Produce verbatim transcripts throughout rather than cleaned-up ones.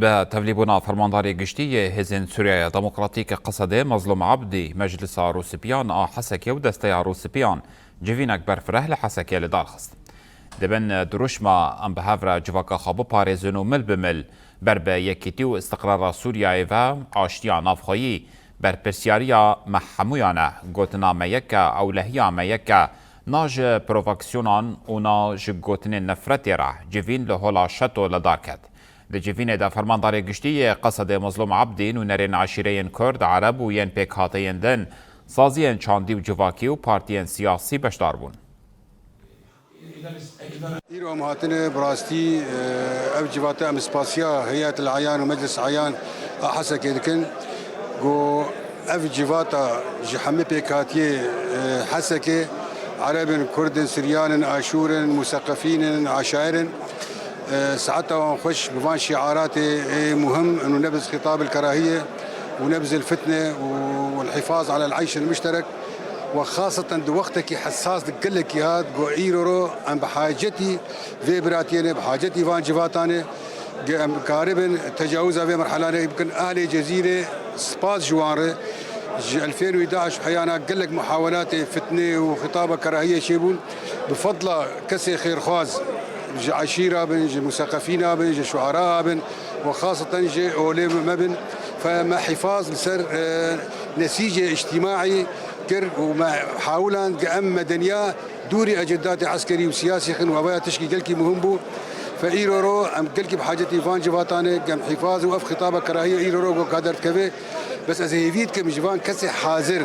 Bi tevlîbûna Fermandarê Giştî yê Hêzên Sûriyeya Demokratîk Qesedê Mezlûm Abdî, Meclisa Rûsipiyan a Hesekê û Desteya Rûsipiyan civînek berfireh li Hesekê li dar xist. Dibin dirûşma em bi hev re civaka xwe biparêzin û mil bi mil ber bi yekîtî û istiqrara Sûriyeyê ve, aştiya navxweyî, berpirsiyariya me hemûyan e, gotina me yek e, ewlehiya me yek e, na ji provokasyonên û na ji gotinên nefretê re civîn li hola şeto li dar ket. Di civînê de Fermandarê Giştî yê Qesedê Mezlûm Abdî, nûnerên eşîreyên Kurd, Ereb û yên pêkhateyên din, saziyên çandî û civakî û partiyên siyasî beşdar bûn. Îro em hatine, bi rastî, e, ev civata em spasiya Heyet el Eyan û Meclis Eyan a Hesekê dikin. Ku ev civata ji hemî pêkhatiyê, e, Hesekê, Ereb in, Kurd in, Siryan in, Aşûr in, Museqefîn in, Eşair in, e, saeta wan xweş bi van şiaratê ê muhim, û nebz xîtab el kerahiyê û nebz el fitne û el hifaz ala el eyş el muşterek. Ve xaseten di wextekî hessas, di gelekî hat, ku îro ro em bi hacetî vê biratiyê ne, bi hacetî van civatan e, ku em karibin tecawuza vê merhelanê bikin. Ehlê Cezîrê, spas ji wan re, ji elfên û yedeh û heyana gelek muhawelatê fitnê û xitaba kerahiyê çêbûn. Bi fedla kesê xêrxwaz, ji eşîra bin, ji museqefîna bin, ji şuara bin, û xaseten ji olê me bin, fe me hifaz li ser, e, nesîcê îctîmaî kir û me hawiland ku em medeniya dûrî eciddatê eskerî û siyasî xin û evaya tişkî gelkî muhim bû. Fe îro ro em gelkî bi hacetî van civatan e, ku em hifaz û ev xitaba kerahiyê îro ro ku ka derdikeve. Bes ez ê hêvî dikim ji van kesê hazir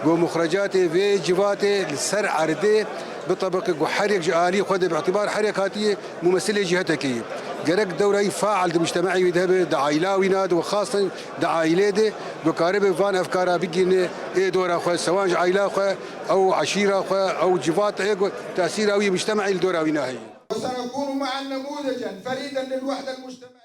ku muxrecatê vê civatê li ser erdê bitebiqe, ku her yek ji alî xwe de bi îtibar her yek hatiye, mumesilê cîhetekê ye. Gerek dewra wî faal di mujtemacê wî de hebe, di aîla wî na de û xasen di aîlê de, ku karibe van efkara bigihîne ê dora xwe, sewan ji aîla xwe, ew eşîra xwe, ew civat ê ku tesîra wî mujtemacî li dora wî na heye. وسنكون معا نموذجا فريدا للوحدة المجتمعية.